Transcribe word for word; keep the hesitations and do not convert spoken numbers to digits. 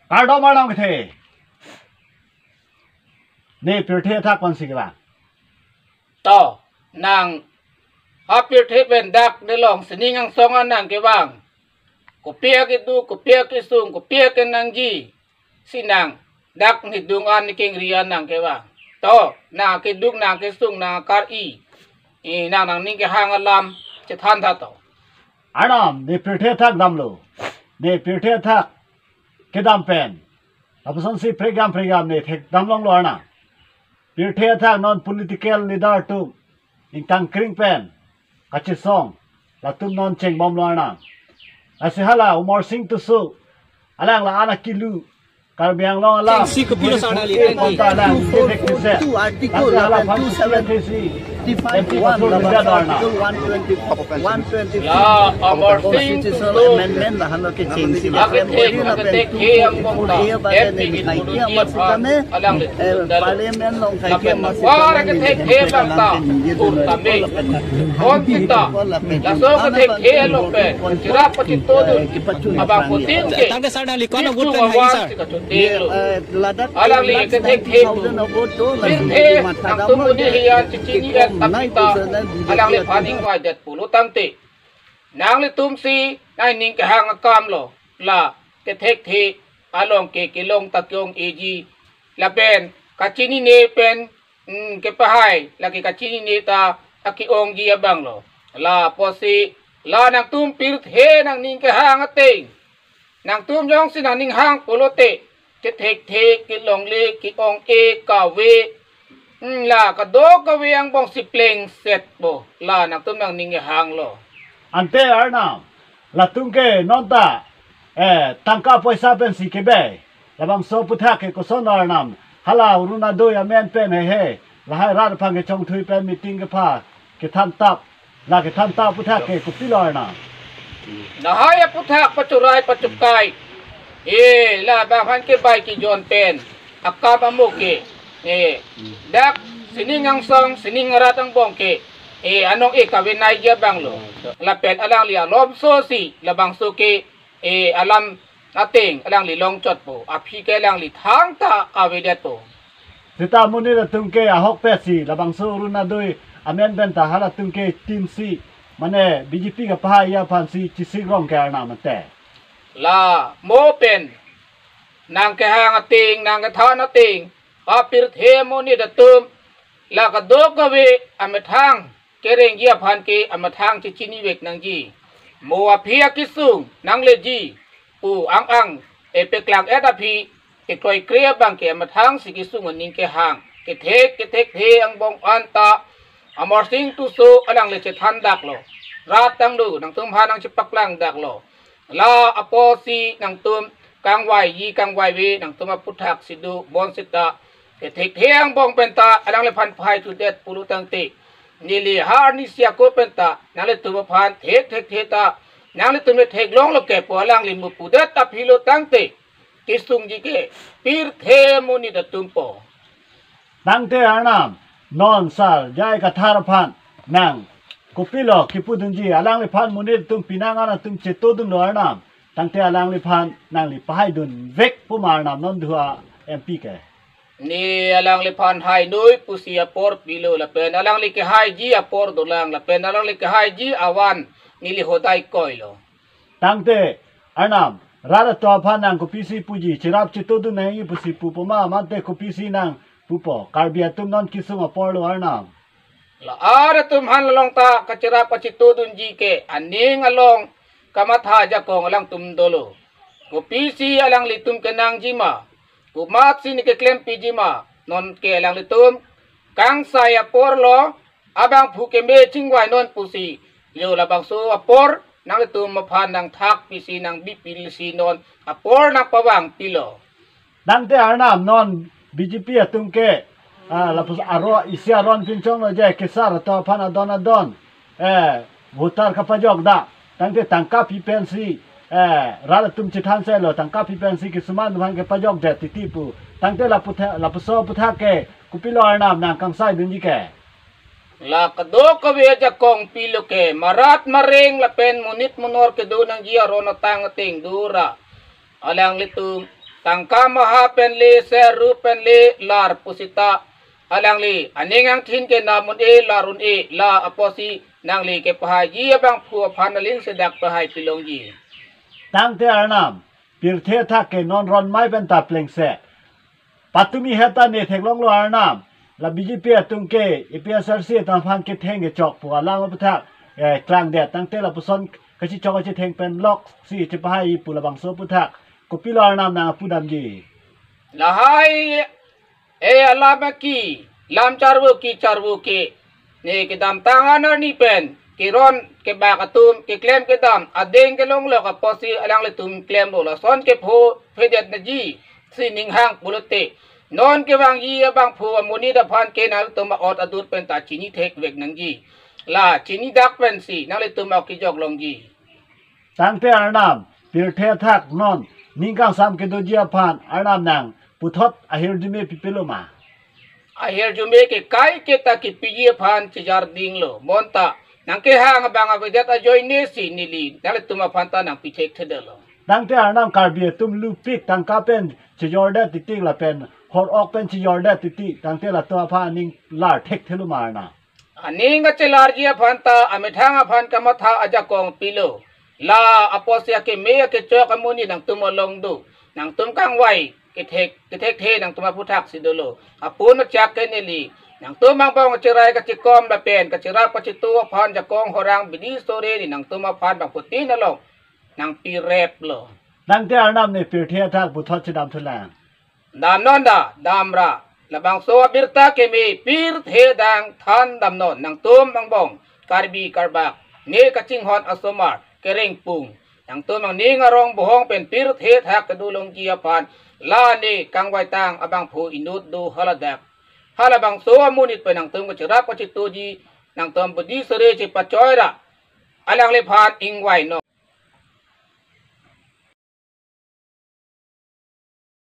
Kardom arnam kethe. Ne pirthe athak aphansi kevang. To, nang ha pirthe pen dak nelong sining angsong an nang kevang. Kopi akeduk, kopi akesung, kopi akenangji, si nang dak nidung an nikengri an nang kevang. To, nang akeduk, nang akesung, nang akar-i, eh, nang nangning kehang alam chethan tha to. Arnam, ne pirthe athak damlo. Ne pirthe athak kedam pen, lapusonsi prekjam prekjam ne thekdam longlo arnam. Pirthe athak non political leader atum ingtang kring pen kachesong, latum non chengbomlo arnam. Lasi hala Amarsing Tisso, alang la-an akilu, Karbi Anglong alam, Chengsi kopilo sa arnam, eh, konta alang, two four four two article, hala lapen two seven five one, lapen article one twenty, one twenty-four, la Amarsing Tisso constitutional amendment lahenlo kechengsi, la akethek, akethek he angbong ta, M P K T P aphan, alang le, eh, parliament along, lapen akethek he abang ta, tur tame. Kon sita, laso akethek he along pen cherap pachitodun abangphutin ke, tangte sar nangli ko-an a-vote pen hai, sar? Kachotenglo. Alangli akethek he pu. Pirthe nangtum monit he an chechini-et aphi ta alangliphan ingvaidet pulo tangte, nanglitumsi nangning kehang akamlo, la kethekthe along ke kelong ta ke-ong-eji, lapen kachinine pen, hmm, kepahai, lake kachinine ta ake-ongji abanglo. Lapusi, la nangtum pirthe nangning kehang ateng, nangtum jongsi nangning hang pulote, kethekthe, kelongle, ke-ong-e, kave, hmm, la kadokave angbongsi plengsetpo, la nangtum nangning kehanglo. Ante arnam, latum ke nonta, eh, tangka poisa pensi kebe. Labangso aphuthak ke koson arnam? Hala Orunodoi amen pen hehe, lahai rat aphan kechongthui pen meeting kepha, kethan tap, la kethan tap aphuthak ke kopilo arnam? Lahai aphuthak pachorai pachokai, eh, labang aphan kebai kejon pen akam amo ke, eh, dak sining angsong, sining arat angbong ke, eh, anong-e kavenaiji abanglo. Lapen alangli alomsosi labangso ke, eh, alam ateng alangli longchotpo, aphi ke alangli thangta avedetpo. Seta monit atum ke ahokpetsi labangso Orunodoi amen pen ta halatum ke timsi, mane B J P kapahai aphansi chesik rong ke arnam ante. La mo pen nang kehang ateng, nang kethan ateng, apirthe monit atum, la kadokave amethang kerengji aphan ke amethang chechinivek nangji. Mo aphi akesung nangleji pu ang-ang epeklang-et aphi, kekroikre abang ke amethangsi kesung aning kehang. Kethek, kethekthe angbong anta Amarsing Tisso alangli chethan daklo. Rat tanglo, nangtum aphan nangchepaklang daklo. La apotsi nangtum kangvaiji kangvaive nangtum aphuthak si do, bonseta kethekthe angbong penta alangliphan pahai thudet pulo tangte, neli ha arnisi ako penta nanglitum aphan thekthekthe ta nanglitum le theklonglo ke pu alangli mupudet aphilo tangte, kesungji ke pirthe monit atumpo. Tangte arnam, non sar J I Kathar aphan nang kopilo kipudunji, alangliphan monit atum pinang an atum chetodunlo arnam, tangte alangliphan nangli pahaidunvek pu ma arnam non dua M P ke? Ne alangliphan hainoi pusi apor pilo, lapen alangli kehaiji apor dolang, lapen alangli kehaiji avan neli hodai koilo. Tangte arnam, rat atum aphan nang kopisi puji, cherap chetodun nangji pusi pupo ma, mate kopisi nang pupo? Karbi atum non kesung aporlo arnam. La-an atum aphan along ta kacherap kachetodunji ke aning along kamatha ajakong alangtum dolo. Kopisi alanglitum kenangji ma, komatsi ne keklempiji ma, nonke alanglitum kangsai aporlo, abangphu keme chingvainon pusi, yo labangso apor nanglitum aphan nangthakpisi nangbipilsi non apor nangpavangpilo. Tangte arnam, non B J P atum ke, ah, lapuson aro isi aron pinchonglo je, kesar atum aphan adon adon, eh, voter kapajok dak. Tangte tangka pi pensi, eh, rat atum chethan selo, tangka pi pensi kisuman aphan kepajokdet titi pu. Tangte laputha, lapuson aphuthak ke kopilo arnam nang kangsaidunji ke? La kadokave ajakong pilo ke, marat mareng lapen monit monor kedo nangji aron atang ateng dora, alanglitum Tangka maha pen le, ser rup pen le, lar pusita alangli aning angthin ke nam un-e, lar un-e, la apotsi nangli kepahaiji abangphu aphan aling sedak pahai pilongji. Tangte Arnam, pirthe athak ke non ron mai pen ta plengse. Patumi heta ne theklonglo Arnam. La B J P atum ke A P H L C atum aphan ketheng kechok pu alam aputhak, eh, klangdet. Tangte lapuson kachichok kachitheng pen loksi chepahai pu labangso aputhak. Kopilo Arnam nang apu damji. Lahai, eh, alam aki, lam charvo ki charvo ke. Ne kedamtang an arni pen, keron kebak atum, keklem kedam, adeng kelonglok apotsi alanglitum klemlo, lason kepho phedet naji, si ninghang pulote. Non kevangji abangphu amonit aphan ke nangtum a'ot adut pen ta chini thekvek nangji. La chini dak pensi nanglitum ok kijok longji. Tangte Arnam, pirthe athak non, ning kangsam kedoji aphan, Arnam nang, puthot ahirjume pipilo ma. Ahirjume ke kaiketa kepiji aphan chejar dinglo, bonta nangkehang abang avedet ajoine si neli nanglitum aphan ta nangpi thekthedetlo. Tangte Arnam Karbi atum lupik tangka pen chejordet titi lapen hor ok pen chejordet titi, tangte latum aphan ning lar thekthelo ma Arnam. Aning kachelarji aphan ta amethang aphan kamatha ajakong pilo. La apotsi akeme akechok amonit nangtum along do. Nangtum kangvai kethek kethekthe nangtum aputhak si dolo. Apun achak ke neli. Nangtum angbong kacherai kachikom lapen kacherap kachitu aphan jakong horang bidi sore ne nangtum aphan bangphutin along nangpireplo. Tangte Arnam ne pirthe athak puthot chedamthulang. Damnon da, damra. Labangso abirta keme pirthe dang than damnon nangtum angbong Karbi Karbak ne kachinghon asomar kerengpung. Nangtum angning arong bohong pen pirthe athak kedo longji aphan la ne kangvaitang abangphu inut do haladak. Halabangso amonit pen nangtum kacherap kachituji nangtum bidi sore chepachoi ra alangliphan ingvainon.